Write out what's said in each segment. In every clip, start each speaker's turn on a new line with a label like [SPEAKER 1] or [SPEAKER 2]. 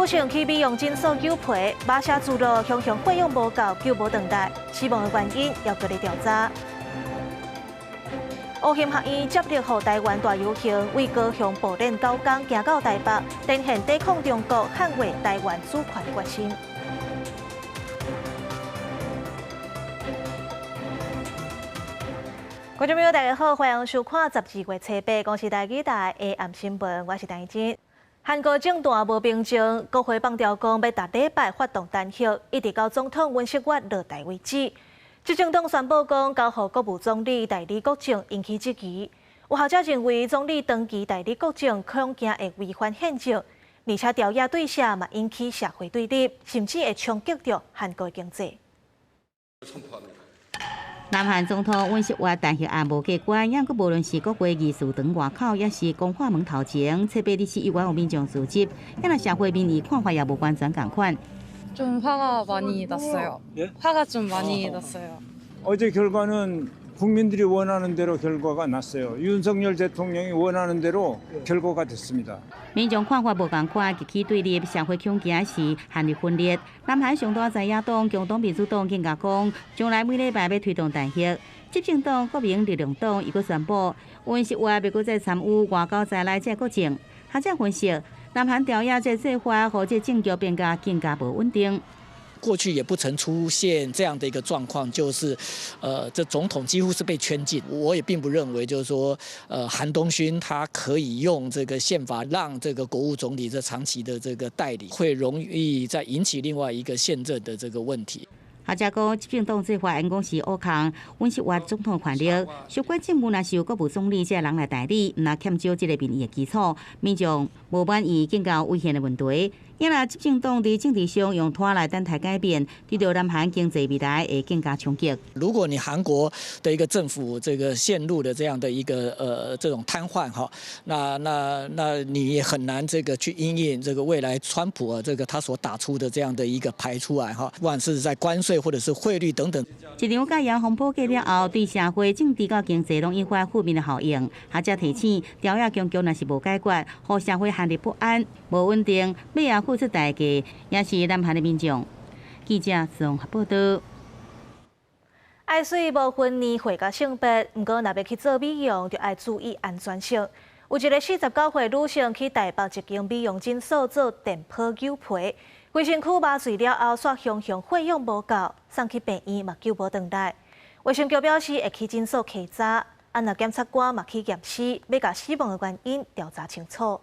[SPEAKER 1] 女性去美容診所搝皮，馬車注落雄雄費用無夠，救無轉來，死亡的原因猶閣咧調查。烏興學院接力予台灣大遊行，為高雄步練9工行到台北，展現抵抗中國、捍衛台灣主權決心。觀眾朋友，大家好，歡迎收看12月初八公視台語台的下暗新聞，我是陳真。韓國政壇無平靜，國會放調講欲逐禮拜發動彈劾，一直到總統尹錫悅落台為止。執政黨宣布講交予國務總理代理國政，引起質疑。有學者認為，總理長期代理國政恐驚會違反憲政，而且朝野對峙嘛引起社會對立，甚至會衝擊著韓國經濟。
[SPEAKER 2] 南韓總統尹錫悅彈劾案無過關，猶閣無論是國會議事堂外口，抑是光化門頭前，七百二十一萬有民眾聚集，抑若社會民意看法也無完全仝款。
[SPEAKER 3] 좀 화가 많이 났어요.
[SPEAKER 4] 예?
[SPEAKER 3] 화가 좀 많이 났어요.
[SPEAKER 4] 어제 결과는 국민들이 원하는 대로 결과가 났어요. 윤석열 대통령이 원하는 대로 결과가 됐습니다.
[SPEAKER 2] 民眾看法無仝款，激起對立，社會恐驚是陷入分裂。南韓上大在野黨共同民主黨更加講，將來每禮拜欲推動彈劾。執政黨國民力量黨又閣宣布，尹錫悅袂閣再參與外交在內這國政。學者分析，南韓朝野這做法，予這政局變甲更加無穩定。
[SPEAKER 5] 過去也不曾出現這樣的一個狀況，就是，這總統幾乎是被圈禁。我也並不認為，就是說，韓東勳他可以用這個憲法讓這個國務總理這長期的這個代理，會容易再引起另外一個憲政的這個問題。
[SPEAKER 2] 學者講，執政黨做法應講是挖空尹錫悅總統權力，相關政務若是由國務總理這个人來代理，毋但欠少這個民意的基礎，民眾無滿意更加違憲的問題。抑若執政黨佇政治上用拖來等待改變，對著南韓經濟未來會更加衝擊。
[SPEAKER 5] 如果你韓國的一個政府這個陷入了這樣的一個這種癱瘓哈，那你也很難這個去因應這個未來川普啊這個他所打出的這樣的一個牌出來哈，不管是在關稅或者是匯率等等。
[SPEAKER 2] 這場戒嚴風波過了後，對社會、政治佮經濟攏引發負面的效應。學者提醒，朝野僵局若是無解決，予社會陷入不安、無穩定，尾仔付出代價，也是南韓的民眾。記者綜合報道。
[SPEAKER 1] 愛媠無分年歲佮性別，毋過若欲去做美容，就愛注意安全性。有一个49歲女性去台北一間美容診所做電波搝皮，規身軀麻醉了後，煞雄雄費用無夠，送去病院嘛救無轉來。衛生局表示會去診所稽查，啊若檢察官嘛去驗屍，欲共死亡的原因調查清楚。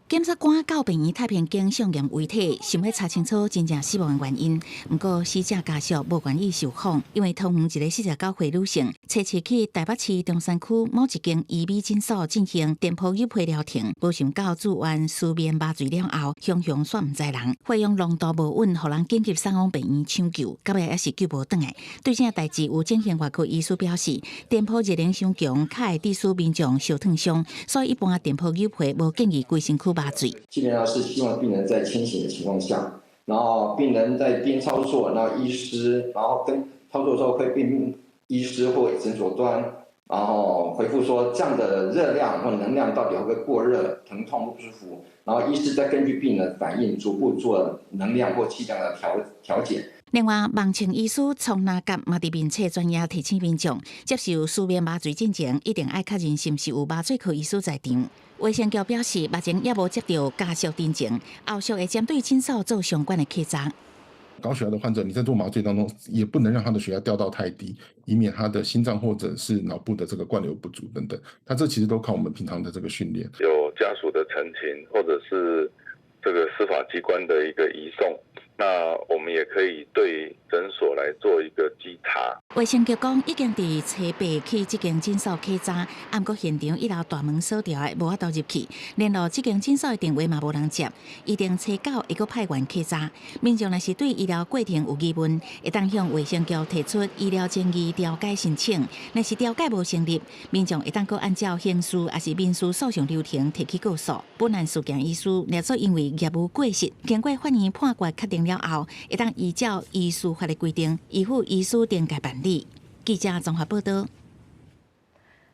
[SPEAKER 6] 檢察官到病院太平間送驗遺體，想欲查清楚真正死亡的原因。毋過死者家屬無願意受訪，因為桃園一個49歲女性，初七去台北市中山區某一間醫美診所進行電波搝皮療程，無想到住院舒眠麻醉了後，雄雄煞毋知人，血氧濃度無穩，予人緊急送往病院搶救，到尾猶是救無轉來。對這代誌，有整形外科醫師表示，電波熱能傷強，較會致使民眾燒燙傷，所以一般電波搝皮無建議規身軀麻醉。
[SPEAKER 7] 基本上是希望病人在清醒的情況下，然後病人在邊操作，然後醫師，然後跟操作的時候會跟醫師或診所端，然後回復說這樣的熱量或能量到底會不會過熱、疼痛不舒服，然後醫師再根據病人反應逐步做能量或劑量的調節。
[SPEAKER 6] 另外，盲腸醫師創那甲嘛佇面冊專頁提醒民眾，接受舒眠麻醉進前，一定愛確認是毋是有麻醉科醫師在場。衛生局表示，目前猶無接著家屬陳情，後續會針對診所做相關的稽查。
[SPEAKER 8] 高血壓的患者，你在做麻醉當中，也不能讓他的血壓掉到太低，以免他的心臟或者是腦部的這個灌流不足等等。那這其實都靠我們平常的這個訓練。
[SPEAKER 9] 有家屬的陳情，或者是這個司法機關的一個移送，那我們也可以對診所來做一個稽查。
[SPEAKER 6] 衛生局講，已經佇初八去這間診所稽查，毋過現場一樓大門鎖著的，無法度入去，聯絡這間診所的電話嘛無人接，預定初九會閣派員稽查。民眾若是對醫療過程有疑問，會當向衛生局提出醫療爭議調解申請。若是調解無成立，民眾會當閣按照刑事抑是民事訴訟流程提起告訴。本案事件醫師若做因為業務過失，經過法院判決確定了後，會當依照醫師法的規定，依附醫師懲戒辦理。記者綜合報道。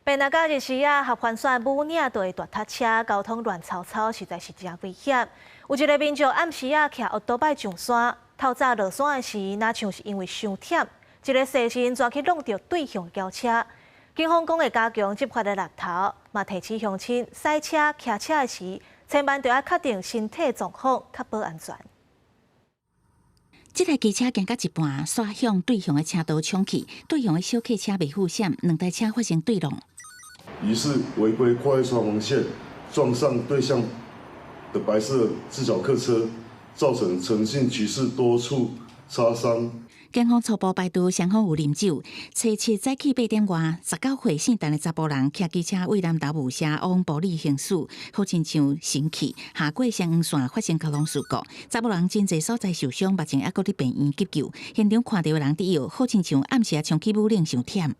[SPEAKER 1] 白日假日時啊，合歡山武嶺就會大塞車，交通亂糟糟，實在是誠危險。有一个民眾暗時啊，騎歐多擺上山，透早落山的時，若像是因為傷忝，一个細心跩去挵著對向轎車。警方講會加強執法的力頭，嘛提醒鄉親駛車、騎車的時，千萬著愛確定身體狀況，確保安全。
[SPEAKER 6] 這台機車行到一半，煞向對向的車道衝去，對向的小客車袂赴閃，兩台車發生對挵。
[SPEAKER 10] 疑似違規跨越雙黃線，撞上對向的白色自小客車，造成陳姓騎士多處擦傷。
[SPEAKER 6] 警方初步排除雙方有啉酒。初七早起8點外，19歲姓陳的查埔人騎機車對南投霧社往埔里行駛，好親像神去下過雙黃線發生交通事故，查埔人真濟所在受傷，目前猶閣佇病院急救。現場看著的人佇搖，好親像暗時衝去武嶺傷忝。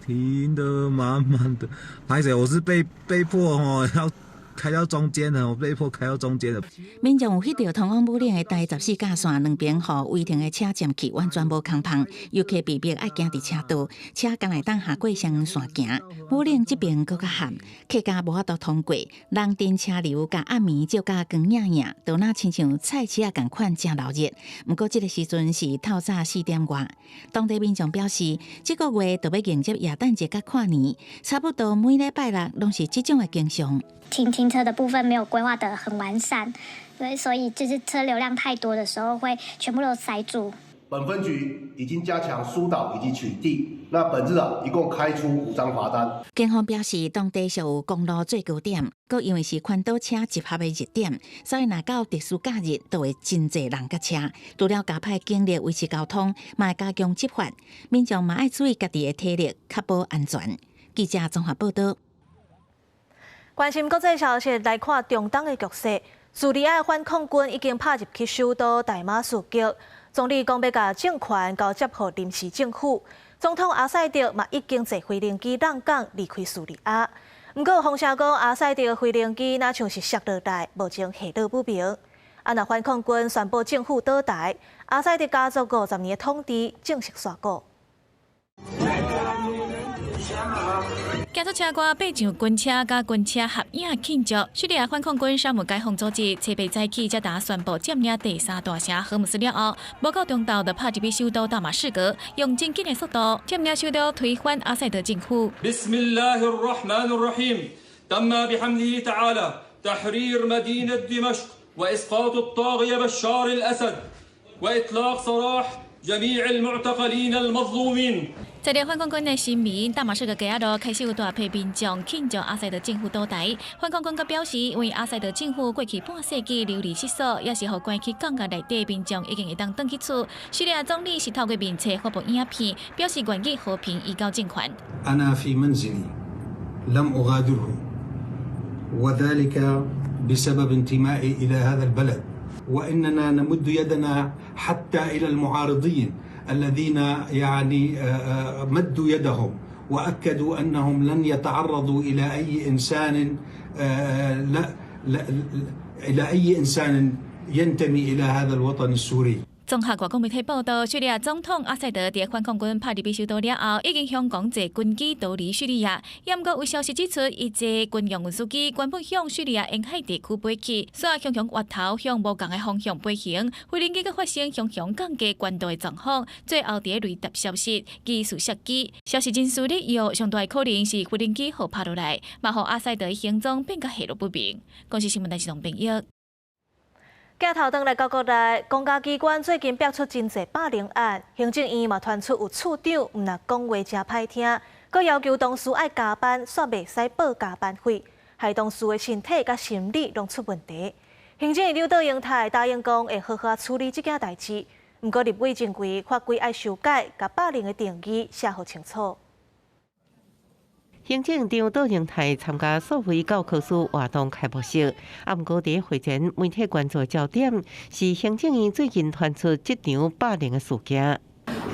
[SPEAKER 11] 停得滿滿的，歹勢，我是被迫吼要開到中間的，我被迫開到中間的。
[SPEAKER 6] 民眾有翕著通往武嶺的台14甲線兩邊，予違停的車佔去，完全無空縫。遊客被迫愛行佇車道，車敢會當下過雙黃線行。武嶺這邊閣較旱，客家無法度通過，人陣車流佮暗暝照甲光影影，都若親像菜市仔仝款誠鬧熱。毋過這个時陣是透早4點外，當地民眾表示，這個月就欲迎接耶誕節佮跨年，差不多每禮拜六攏是這種的景象。
[SPEAKER 12] 停車的部分沒有規劃得很完善，對，所以就是車流量太多的時候，會全部都塞住。
[SPEAKER 13] 本分局已經加強疏導以及取締，那本日啊，一共開出5張罰單。
[SPEAKER 6] 警方表示，當地屬有公路最高點，閣因為是環島車集合的熱點，所以若到特殊假日，都會真濟人佮車。除了加派警力維持交通，嘛會加強執法，民眾嘛愛注意家己的體力，確保安全。記者綜合報道。
[SPEAKER 1] 關心國際消息，來看中東的局勢。敘利亞反抗軍已經拍入去首都大馬士革，總理講欲共政權交接予臨時政府。總統阿薩德嘛已經坐飛行機閬港離開敘利亞。毋過風聲講阿薩德飛行機若像是摔落來，目前下落不明。啊，若反抗軍宣布政府倒台，阿薩德家族50年的統治正式煞鼓。
[SPEAKER 14] 行出車外，爬上軍車，佮軍車合影慶祝。敘利亞反抗軍沙姆解放組織初八早起才達宣布佔領第三大城荷姆斯了後，無夠中晝就拍入去首都大馬士革，用真緊的速度佔領首都，推翻阿薩德政府。
[SPEAKER 15] بسم الله الرحمن الرحيم تم بحمده تعالى تحرير مدينة دمشق وإسقاط الطاغية بشار الأسد وإطلاق سراح جميع المعتقلين المظلومين。
[SPEAKER 14] 在這反抗軍的新聞，大馬士革街仔路開始有大批民眾慶祝阿薩德政府倒台。反抗軍閣表示，因為阿薩德政府過去半世紀流離失所，也是予關佇監獄內底民眾已經會當轉去厝。敘利亞總理是透過面冊發布影片，表示願意和平移交政權。
[SPEAKER 16] أنا في منزلي لم أغادره وذلك بسبب انتمائي إلى هذا البلد وإننا نمد يدنا حتى إلى المعارضين الذين يعني مدوا يدهم وأكدوا أنهم لن يتعرضوا إلى أي إنسان لا لا إلى أي إنسان ينتمي إلى هذا الوطن السوري。
[SPEAKER 14] 綜合外國媒體報道，敘利亞總統阿薩德佇反抗軍拍入去首都了後，已經向講坐軍機逃離敘利亞。毋過有消息指出，伊坐軍用運輸機原本向敘利亞沿海地區飛去，煞雄雄越頭向無仝的方向飛行，飛行機閣發生雄雄降低懸度的狀況，最後佇雷達消失，疑似摔機。消息人士咧臆，上大可能是飛行機予拍落來，嘛予阿薩德行蹤變甲下落不明。公視新聞台自動編譯。
[SPEAKER 1] 鏡頭轉來到國內，公家機關最近爆出真濟霸凌案，行政院嘛傳出有處長毋但講話誠歹聽，閣要求同事愛加班，煞袂使報加班費，害同事的身體佮心理攏出問題。行政院長卓榮泰答應講會好好處理這件代誌，毋過立委認為法規愛修改，共霸凌的定義寫予清楚。
[SPEAKER 17] 行政長卓榮泰參加數位教科書活動開幕式，啊，毋過佇會前媒體關注焦點是行政院最近傳出職場霸凌的事件。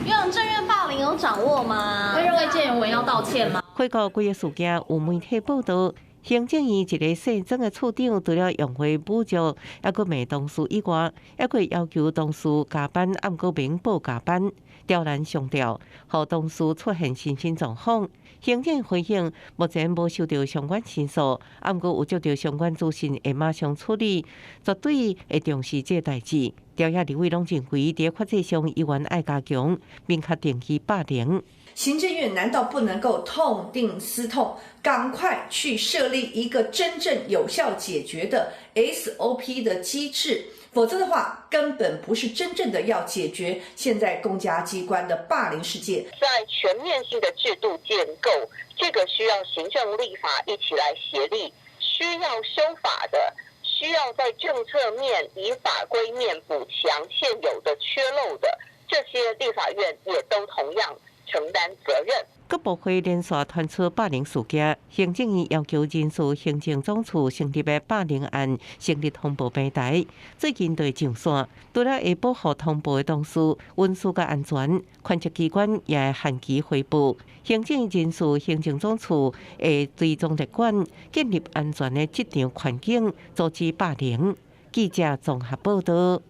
[SPEAKER 18] 院長，政院霸凌有掌握嗎？會認為鄭元文要道歉嗎？
[SPEAKER 17] 回顧規个事件，有媒體報道，行政院一个姓曾的處長，除了用話侮辱，猶閣罵同事以外，猶閣要求同事加班，毋過免報加班，刁難上吊，予同事出現身心狀況。行政回應，目前無收到相關申訴，毋過有接到相關資訊，會馬上處理，絕對會重視這個代誌。朝野立委攏認為，佇法制上依然愛加強，明確定義霸凌。
[SPEAKER 19] 行政院難道不能夠痛定思痛，趕快去設立一個真正有效解決的 SOP 的機制？否則的話，根本不是真正的要解決現在公家機關的霸凌事件。
[SPEAKER 20] 在全面性的制度建構，這個需要行政立法一起來協力，需要修法的，需要在政策面以法規面補強現有的缺漏的，這些立法院也都同樣承擔責任。
[SPEAKER 17] 各部會連續傳出霸凌事件，行政院要求人事行政總處成立的霸凌案成立通報平台，最近就會上線。除了會保護通報的同事、隱私佮安全，權責機關也會限期回報。行政人事行政總處會追蹤列管，建立安全的職場環境，阻止霸凌。記者綜合報道。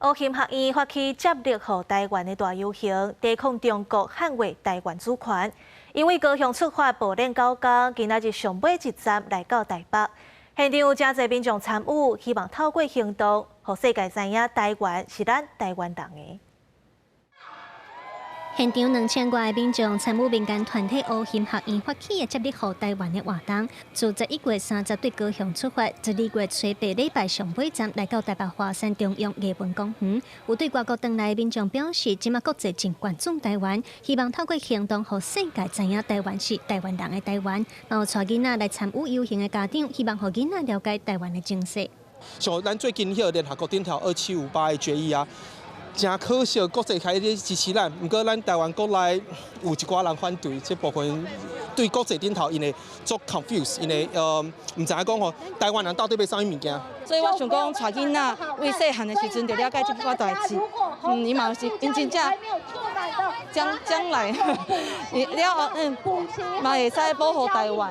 [SPEAKER 1] 烏金學院發起接力予台灣的大遊行，抵抗中國捍衛台灣主權。因為高雄出發步練9工，今仔日上尾一站來到台北，現場有誠濟民眾參與，希望透過行動，予世界知影台灣是咱台灣人的。
[SPEAKER 21] 現場2000外个民眾參與民間團體烏金學院發起的接力予台灣的活動，自11月30對高雄出發，12月初八禮拜上尾站來到台北華山中央藝文公園。有對外國轉來的民眾表示，這馬國際真關注台灣，希望透過行動，予世界知影台灣是台灣人的台灣。嘛有帶囡仔來參與遊行的家長，希望予囡仔了解台灣的情勢。
[SPEAKER 22] 像咱最近彼個聯合國頂頭2758的決議啊。真可惜，國際開始支持咱，毋過咱台灣國內有一寡人反對，這部分對國際頂頭𪜶會足 confuse，𪜶會毋知影講吼，台灣人到底欲啥物物件。
[SPEAKER 3] 所以我想講，帶囡仔為細漢的時陣就了解這寡代誌，伊嘛是𪜶真正將將來了後，嘛會使保護台灣。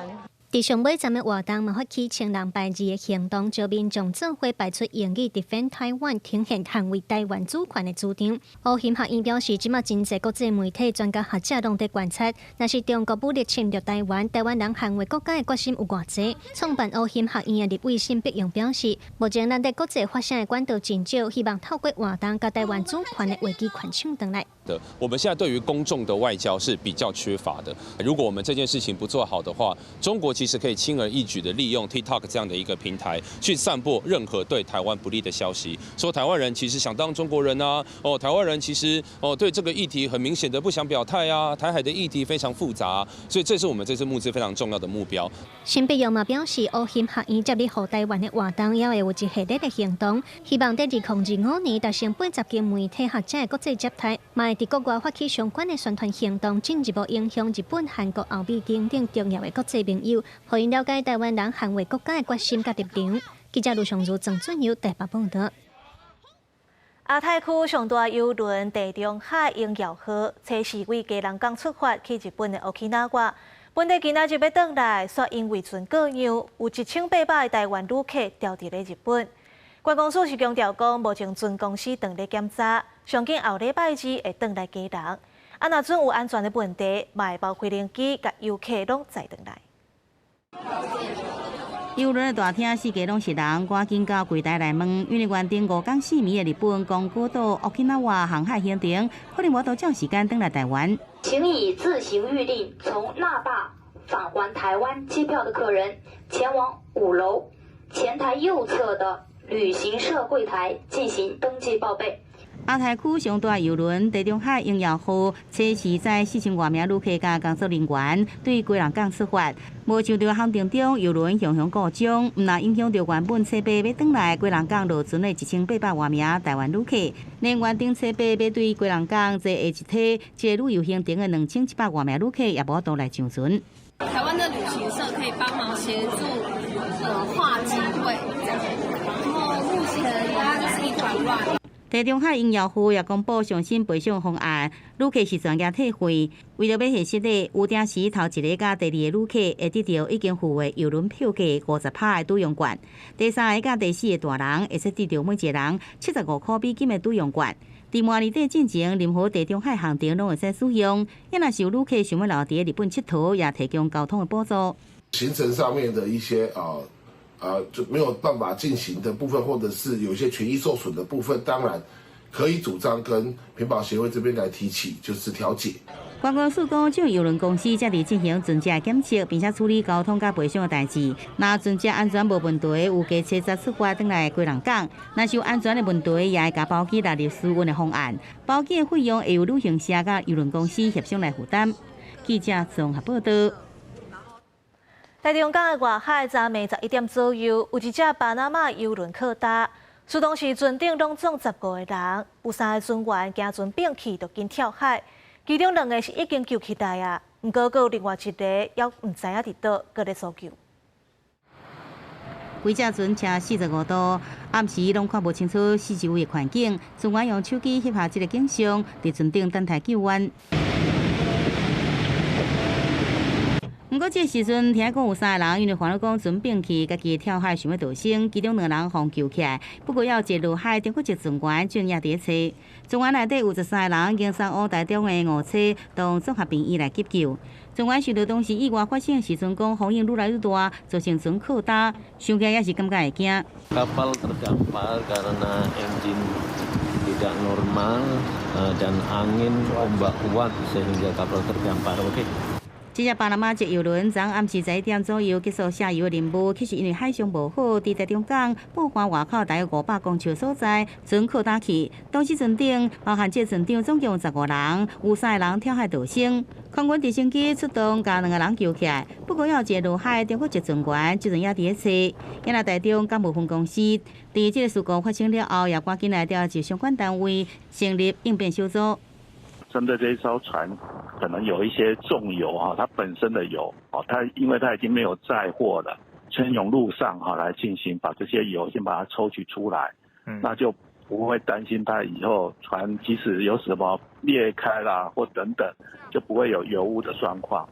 [SPEAKER 21] 佇上尾站的活動嘛，發起千人排字的行動，招民眾做伙排出英語 Defend Taiwan，呈現捍衛台灣主權的主張。烏金學院表示，這馬真濟國際媒體、專家學者攏佇觀察，若是中國武力侵略台灣，台灣人捍衛國家的決心有偌濟。創辦烏金學院的立委沈碧榮表示，目前咱佇國際發聲的管道真少，希望透過活動，共台灣主權的危機喚醒轉來。
[SPEAKER 23] 的，我們現在對於公眾的外交是比較缺乏的。如果我們這件事情不做好的話，中國其實可以輕而易舉的利用 TikTok 這樣的一個平台去散播任何對台灣不利的消息，說台灣人其實想當中國人啊，哦，台灣人其實哦對這個議題很明顯的不想表態啊，台海的議題非常複雜，所以這是我們這次募資非常重要的目標。
[SPEAKER 21] 沈碧榮嘛表示，烏金學院接力予台灣的活動，也會有一系列的行動，希望佇2025年達成80間媒體學者的國際接待，嘛會佇國外發起相關的宣傳行動，進一步影響日本、韓國、歐美等等重要的國際盟友，予𪜶了解台灣人捍衛國家的決心佮立場。記者盧尚如、鄭俊友台北報道。
[SPEAKER 1] 亞太區上大郵輪地中海榮耀號，初四對基隆港出發去日本的沖繩。本地今仔日欲轉來，煞因為船過讓，有1800個台灣旅客牢佇咧日本。觀光署是強調講，目前船公司正咧檢查，上緊後禮拜二會轉來基隆。啊，若準有安全的問題，嘛會包飛行機共遊客攏載轉來。
[SPEAKER 2] 郵輪的大廳四界攏是人，趕緊到櫃台來問，因為原定5工4暝的日本宮古島沖繩航海行程，可能無法度照時間轉來台灣。
[SPEAKER 24] 請已自行預訂從那霸返還台灣機票的客人，前往5樓前台右側的旅行社櫃台進行登記報備。
[SPEAKER 2] 亞太區上大郵輪地中海榮耀號，初四載4000外名旅客佮工作人員對基隆港出發，無想著航程中郵輪雄雄故障，毋但影響著原本初八欲轉來基隆港落船的1800外名台灣旅客，連原定初八欲對基隆港坐下一梯這個旅遊行程的2700外名旅客也無法度來上船。
[SPEAKER 18] 台灣的旅行社可以幫忙協助，劃機位，然後目前大家就是一團亂。
[SPEAKER 2] 地中海鹰药夫也公布上新賠償方案，旅客是全額退費。為著欲核實的，有定時頭一个佮第二个旅客會得著已經付的郵輪票價50%的抵用券，第三个佮第四个大人會使得著每一个人75塊美金的抵用券。佇明年底進前，任何地中海航程攏會使使用。若是有旅客想欲留佇日本𨑨迌，也提供交通的補助。
[SPEAKER 4] 行程上面的一些就沒有辦法進行的部分，或者是有一些權益受損的部分，當然可以主張跟屏保協會這邊來提起，就是調解。
[SPEAKER 2] 觀光署講，這郵輪公司正佇進行船隻檢測，並且處理交通佮賠償的代誌。若船隻安全無問題，有計車載出發轉來基隆港；若是有安全的問題，也會共包機納入私運的方案。包機的費用會由旅行社佮郵輪公司協商來負擔。記者綜合報導。
[SPEAKER 1] 台中港的外海，昨暝11點左右，有一隻巴拿馬郵輪靠礁，出動時船頂攏總15個人，有三个船員驚船變去，就緊跳海。其中兩個是已經救起來啊，毋過閣有另外一個猶毋知影佇佗，閣咧搜救。
[SPEAKER 2] 規隻船車45度，暗時攏看無清楚四周圍的環境。船員用手機翕下這个景象，佇船頂等待救援。毋過這个時陣聽講有三个人因為煩惱講船變去，家己跳海想欲逃生，其中兩个人予救起來。不過猶有一个落海中國籍船員正也佇咧揣。船員內底有13个人，經送往台中的五車當綜合病院來急救。船員受著當時意外發生時陣，講風浪愈來愈大，造成船靠礁，想起來也是感覺會驚。
[SPEAKER 5] Kapal terdampar karena engine tidak normal dan angin ombak kuat sehingga kapal terdampar. Oke.
[SPEAKER 2] 這隻巴拿馬籍郵輪昨暗時11點左右結束卸油的任務，其實因為海象無好，佇台中港報岸外口大約500公尺所在，船靠礁去。當時船頂包含這船長總共有15人，有三个人跳海逃生。空軍直升機出動，共兩个人救起來。不過猶有一个落海中國籍船員，這陣也佇咧揣。也若台中港務分公司，佇這个事故發生了後，也趕緊來調集相關單位成立應變小組。
[SPEAKER 7] 針對這一艘船，可能有一些重油哈，它本身的油哦，它因為它已經沒有載貨了，先用陸上哈來進行把這些油先把它抽取出來，那就不會擔心它以後船即使有什麼裂開啦或等等，就不會有油污的狀況。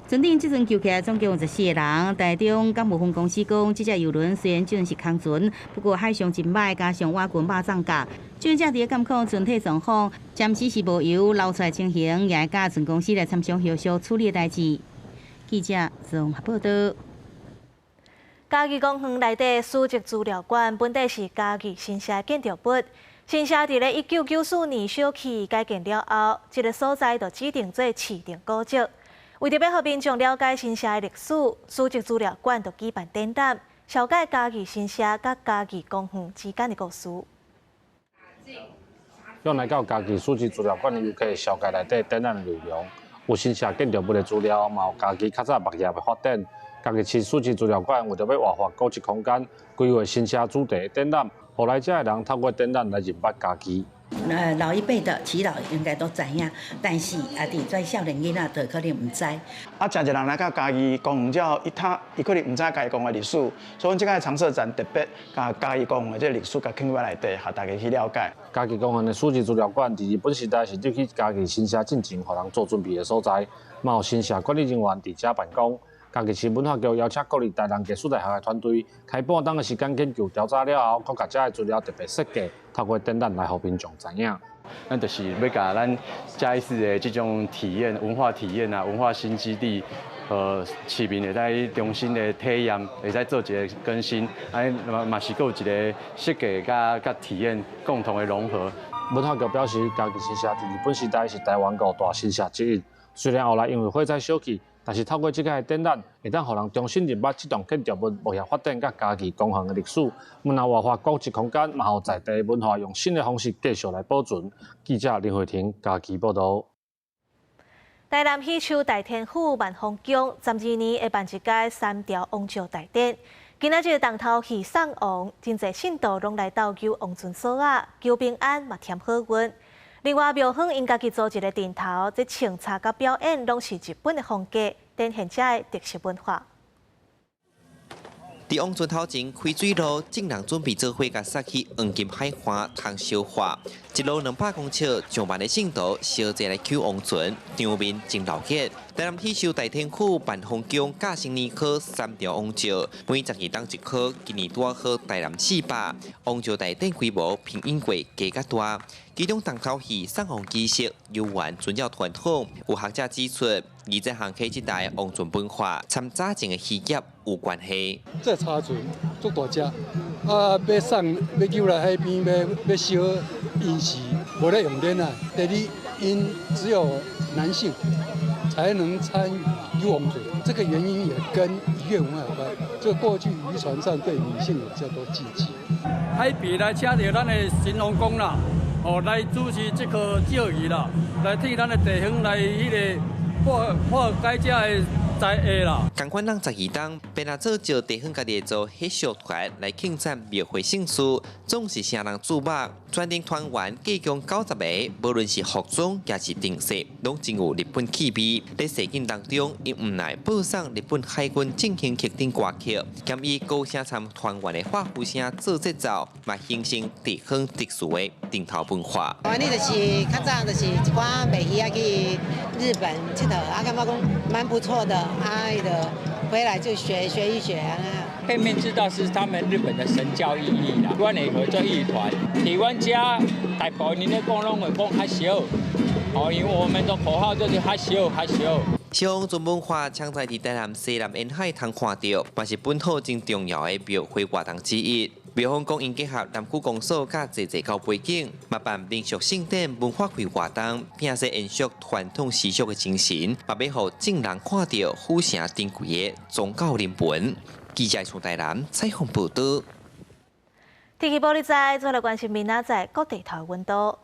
[SPEAKER 2] 船頂這陣救起來總共有14個人。台中港務分公司講，這隻郵輪雖然這陣是空船，不過海象真歹，加上倚近肉粽角，這陣佇咧監控船體狀況，暫時是無油流出來情形，也會佮船公司來參詳後續處理的代誌。記者綜合報導。
[SPEAKER 1] 嘉義公園內底史蹟資料館本底是嘉義新社建築物。新社佇咧1994年小氣改建了後，這个所在就指定做市定古蹟。為著欲予民眾了解新社的歷史，史蹟資料館就舉辦展覽，紹介嘉義新社佮嘉義公園之間的故事。
[SPEAKER 8] 向來到嘉義史蹟資料館的遊客紹介內底展覽內容，有新社建築物的資料，嘛有嘉義較早木業的發展。嘉義市史蹟資料館為著欲活化古蹟空間，規劃新社主題的展覽，予來遮的人透過展覽來認捌嘉義。
[SPEAKER 25] 老一輩的耆老應該都知影，但是啊，佇這少年囡仔就可能毋知。
[SPEAKER 26] 啊，誠濟人來到嘉義公園之後，伊可能毋知嘉義公園的歷史，所以阮這個常設展特別共嘉義公園的這個歷史共放入內底，予大家去了解。
[SPEAKER 8] 嘉義公園的史蹟資料館，佇日本時代是入去嘉義新社進前，予人做準備的所在，嘛有新社管理人員佇遮辦公。嘉義市文化局邀請國立台南藝術大學的團隊，開半冬的時間研究調查了後，閣共遮的資料特別設計，透過展覽來予民眾知影。
[SPEAKER 27] 咱就是欲共咱嘉義市的這種體驗、文化體驗啊，文化新基地，市民會使重新的體驗，會使做一个更新，啊，嘛是閣有一个設計佮體驗共同的融合。
[SPEAKER 8] 文化局表示，嘉義新社佇日本時代是台灣五大新社之一，雖然後來因為火災燒去。但是透過這个展覽，會當予人重新認捌這棟建築物木業發展佮嘉義公園的歷史。毋但活化古蹟空間，嘛予在地文化用新的方式繼續來保存。記者林慧婷嘉義報導。
[SPEAKER 1] 台南喜樹大天府萬豐宮12年會辦一屆三朝王醮大典。今仔日重頭戲送王，真濟信徒攏來鬥求王尊所仔，求平安嘛添好運。另外，廟方𪜶家己組一个陣頭，這穿插佮表演攏是日本的風格，展現遮的特色文化。
[SPEAKER 6] 佇王船頭前開水路，眾人準備做伙共殺去黃金海岸通燒化。一路200公尺，上萬的信徒相繼來搝王船，場面真鬧熱。台南喜壽大天府萬豐宮甲新年科三條王轎，每12冬一科，今年拄好台南400王轎大典規模比往過加較大。其中重頭戲送王儀式猶原遵照傳統，有學者指出，二十項溪這帶王船文化，參早前的漁業有關係。
[SPEAKER 9] 這柴船足大隻，啊，欲送欲游來海邊，欲欲燒，𪜶是無咧用電啊。第二，𪜶只有男性才能參與遊王船，這個原因也跟漁業文化有關。就過去漁船上對女性有較多禁忌。
[SPEAKER 10] 海邊來請著咱的神農公啦，哦，來主持這個醮儀啦，來替咱的地方來彼個化化解這个災厄啦。
[SPEAKER 6] 仝款人12冬，便來做招地方家己做彼小團來慶祝廟會盛事，總是啥人注目。全程團員計共90个，無論是服裝抑是燈飾，攏真有日本氣味。佇實景當中，𪜶毋奈播送日本海軍進行曲等歌曲，兼以高聲參團員的歡呼聲做節奏，嘛形成地方特殊的燈頭文化。
[SPEAKER 11] 按呢就是較早就是一寡賣魚仔去日本𨑨迌，啊，感覺講蠻不錯的，啊，伊就回來就學學一學啊。
[SPEAKER 12] 背面知道是他們日本的神教意義啦。阮會合作藝團，佇阮遮大部分咧講攏會講較少，哦，因為我們的口號就是較少較少。
[SPEAKER 6] 燒王船文化，常在佇台南西南沿海通看著，嘛是本土真重要的廟會活動之一。廟方講，𪜶結合南區公所佮濟濟溝背景，嘛辦民俗盛典、文化會活動，拼勢延續傳統習俗的精神，嘛欲予眾人看著府城珍貴的宗教靈魂。記者從台南採訪報導。
[SPEAKER 1] 天氣報你知，做來關心明仔載各地頭溫度。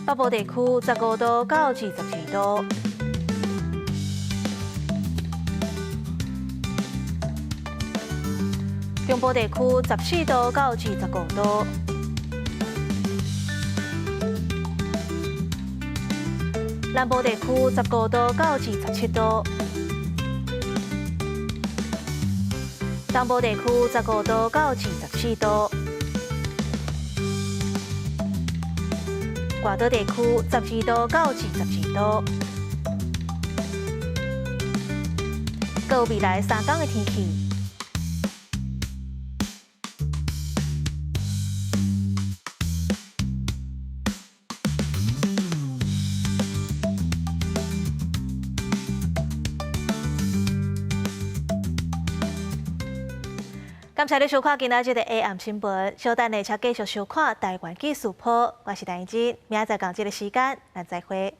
[SPEAKER 1] 北部地區15度到22度。中部地區14度到25度。南部地區15度到27度。東部地區15度到24度。外島地區12度到22度。閣有未來三天的天氣。感謝你收看今仔日的 AM 新聞，稍等下，請繼續收看台灣記事報。我是陳怡貞，明仔載仝這个時間，咱再會。